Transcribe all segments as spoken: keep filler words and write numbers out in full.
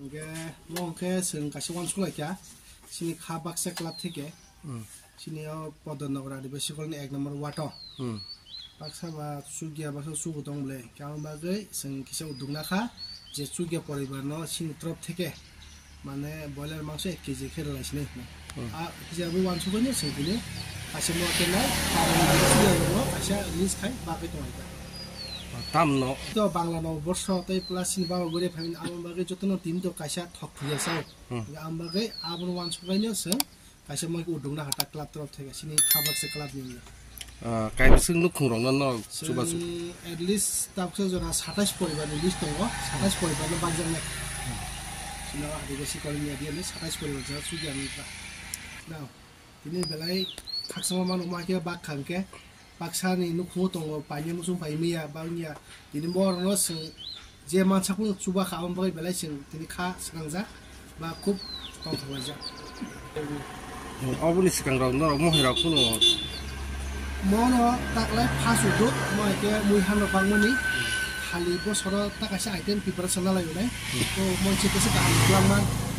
Hwnkhe, mo hwnkhe chwng kaisa uansuk lai kha, chini kha baksa club theke, Hmm. chini o Podor Nagar Adibasi Colony ek number ward o. Hmm. Baksa ba chukya, baksa chugo tong bole. Khe aboni bagwi chwng kisa uduk nakha je chukya poribar no chini torop theke, mane boiler mangso ek kg khe rwlai sinai. Hmm. A kisa bo uansuk bai no chwng tini kaisa mo khe nai, karon chukya rok no kaisa release khai bagwi tong lai kha. Tam no. To Bangla no borso tei plus chini baba guri phaimani, aboni bagwi jotono team to kaisa thok thuya sao. Hmm. Aboni bagwi abono uansuk bai no chwng kaisa moi uduk nakha ta club torop theke, chini kha baksa club ni. Ah, kaisa chwng nukhung rok no norok chubachu. Chwng at least tabuksa jora satais poribar ni list tongo, satais poribar no bakjaknai. Chini o Adibasi Colony area ni satais poribar jora chukya nukha. Now, tini belai khakchangma mano ma khe bak kha hwnkhe, baksa ni nukhungo tongo, paine muchung pai miya, bang ya. Tini borok no chwng je mansa phano chuba kha, aboni bagwi belai chwng tini kha swnamjak ba khub tongthok laijak. Oboni swkang rok norok mohai rok phano. Mono taklai phas uduk, mo hai khe mui han rok bangmani, khali bosoro ta kaisa item preparation lalai unai. To mo se kaisa kaham kwlangma,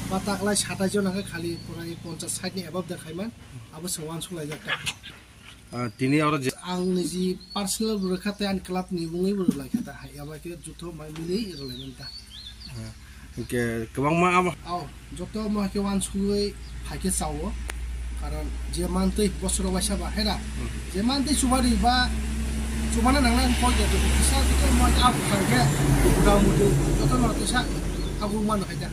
ba taklai satais jona khe khali pura ponchas sait ni above da khaiman, abo se uansuk laijak ta. Ah, tini oro je ang niji personal bo rwkha tei ani club ni mungwi bo rwlai kha ta, hai abo khe jutho mai mili rwlai man ta. Ah, hwnkhe kwbangma abo. Ao, joto mo khe uansugwi phai khe chao, karon je mantwi bosoro waisa ba hera, Hmm. je mantwi chubari ba chubana nangnai koi khe kisa kisa mo khe abo phai khe muda mudu joto no kisa abo mano khai ta.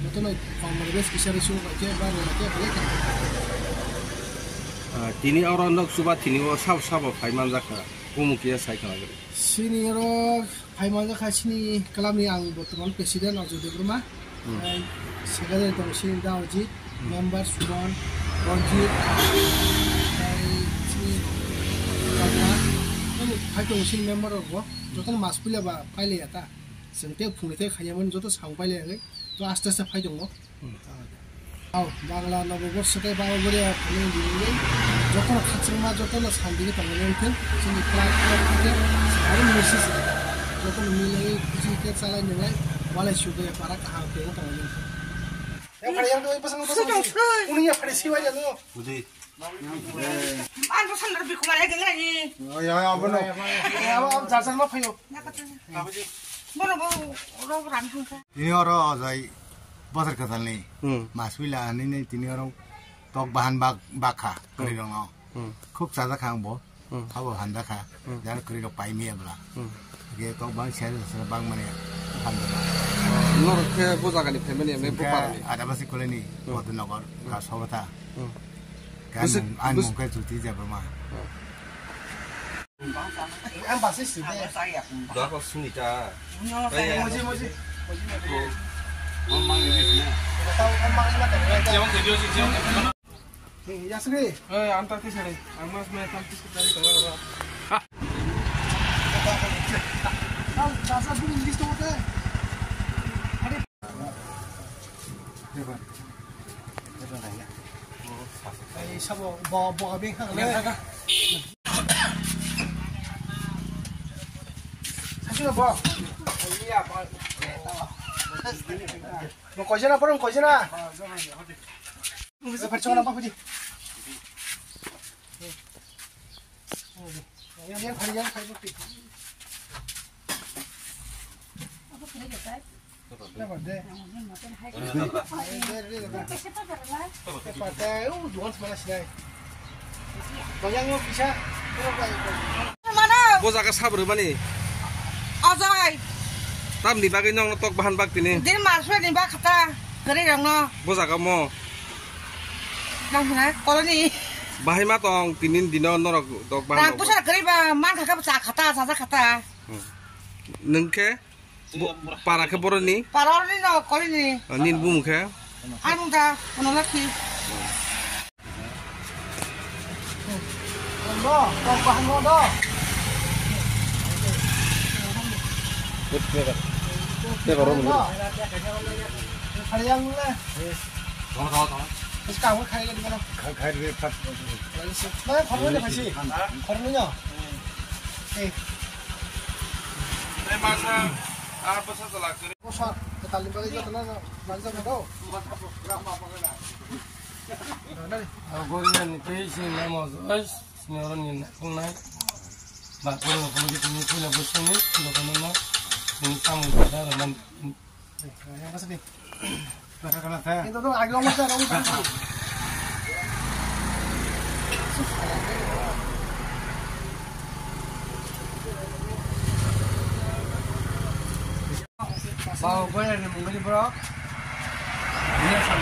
Joto no kong bes kisa rw sung khai khe ba rw khe belai khe. Ah, tini oro nok chuba tini o sabo sabo phai manjak kha, kumu kiya sai kha. Sini oro phai manjak kha, sini club ni ang bortoman president Arjun Debbarma, Hmm. tei secretary tongo sini da Arjit, Hmm. member Suman, Ranjit, tei sini Rajna, tei phai tongo sini member rok bo, joto no mas puila ba pailai ya ta, chwng tei phungni tei khaiyamani joto samung pailai ya, to aste aste phai tongo. Hmm. Ao, Bangla Noboborso tei Baba Bwrwi Aphani bini jotono khakchangma, jotono sandi khe tongmani wngthung. Chini club, club khe sari misi se. Jotono milai, kuchi khe chalai nwnglai, walai sugwi para kaham khe tongmani wngthung. Ya, phari yang doi pasang pasang. Uni ya phari siwa ya no. Budi. Ang to sandal bikumar ya gengra ni. Ya, ya, abono. Ya, abo, abo, jar jar ma phayo. Bono bo, ro ran thangkha. Ini oro ojai. Bosor kwtalni Hmm. mas puila hinwi tini oro tok bahan bak bakha Hmm. kwrwirokno. Hmm. Khub chajakha ang bo. Hmm. Abo hamjakha. Hmm. Jar kwrwirok paimaya bwla. Hmm. Ge tok bang siyasa siyasa bang mani hamjakha. Norok khe bo jagani family emne Hwnkhe bupharni? Adabasi Colony, Hmm. Bodrinagar, Hmm. Gasobata. Hmm. Khe Bwswk, ani mung, ani bwswk- mung khe Jyoti Debbarma. Hmm. Ang basi sini. Dua kau sini ta. Moji, moji. Yasri. Eh, antar kisari. Ang mas me tam kisari tawa. Ang basa bulu English to te. Ai, sabo, bo, bo, abeng kha le. Sasino bo. Bo koijana, borong koijana. Bo koijana, bo koijana. Yang, yang, yang, yang. Mano? Bo jaga sabo rwmani? Ojai. Tamni bagwi nokno tok bahan bak tini? Din marswini bak khata, kwrwi rokno. Bo jaga mo? Nang hwnai, koloni. Bahai ma tong tini dino norok tok bahan rok? Rang pusa kwrwi ba, man khaka cha khata, cha cha khata. Hmm. Nwng khe? Bo-, para khe boroni? Para oroni no, kolini. Ah, nini bumung khe? Ang da, ono lakhi. Bo, kok bahang bo do. Tep, tep, tep, tep, tep, tep. Hari yang le. Tong, tong, tong. Terus kamu kaya di mana? Kaya, kaya di mana? Mana, mana, mana sih? Korno. Eh. Bosor. Goriani tei sini namo joy, sini oro ni nakhung nai. Ba koro koro di tini pula bosini, lo kono no, ini samung pada roman. Bao koi ni mungkiri bro. Ini sam.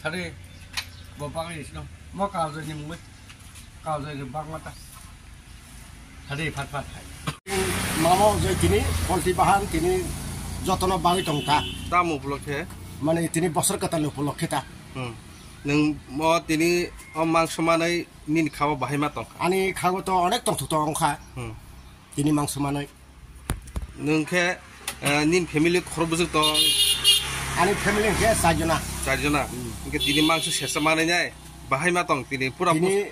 Sari, bo bagwi sino. Mo kaujani mungwi. Kaujani bagmata. Sari, phat phat hai. Mamo je tini polti bahan tini jotono bagwi tongta. Tamo upolokhe? Mane tini bosor kwtalni upolokhe ta. Hmm. Nwng mo tini o mangso manwi nini khao bahai ma tongkha? Ani khago to onek tongthok tongkha. Hmm. Tini mangso manwi. Nwng khe, eh, nini family khorok bwswk tong? Ani family khe char jona. Char jona. Hmm. Hwnkhe tini mangso sesa manwi nai bahai ma tong tini pura. Tini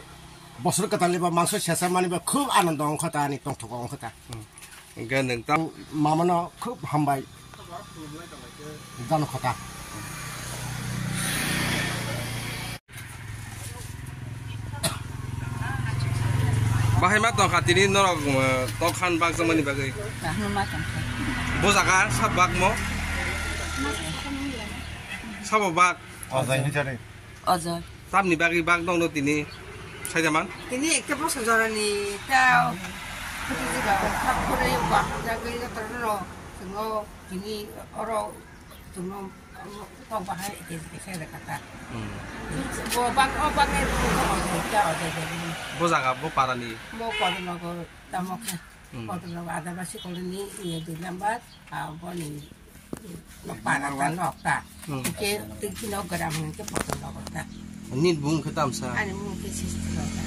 bosor kwtalni ba mangso sesa manwi ba khub anando wngkha ta ani tongthok wngkha ta. Hmm. Hwnkhe nwng ta- Mamano khub hambai. Jano khata. Bahai ma tongkha tini norok, eh, tokhan bakjakmani bagwi? Kaham ma tongkha. Bo jaga sab bakmo? Sabo bak? Ojai hinchari. Ojai. Tamni bagwi bak nokno tini saijaman? Tini ekta bosor jorani ta phuti jiga khap khorei bak jagwi jotono chwngo tini oro chwngno tok bahai ekta ekta sai rwkha ta. Hmm. Bo bak o bak ni ojai ta ojai jagwi. Bo jaga bo parani? Bo Kodornagar tamo khe. Hmm. Kodornagar Adabasi colony iye dui number, ah, boni Para ta nok ta. Hmm. Ke tiki nok gram hwn ke poto nok ta. Nini bung khe tamsa? Ani mung ke sisti nok ta.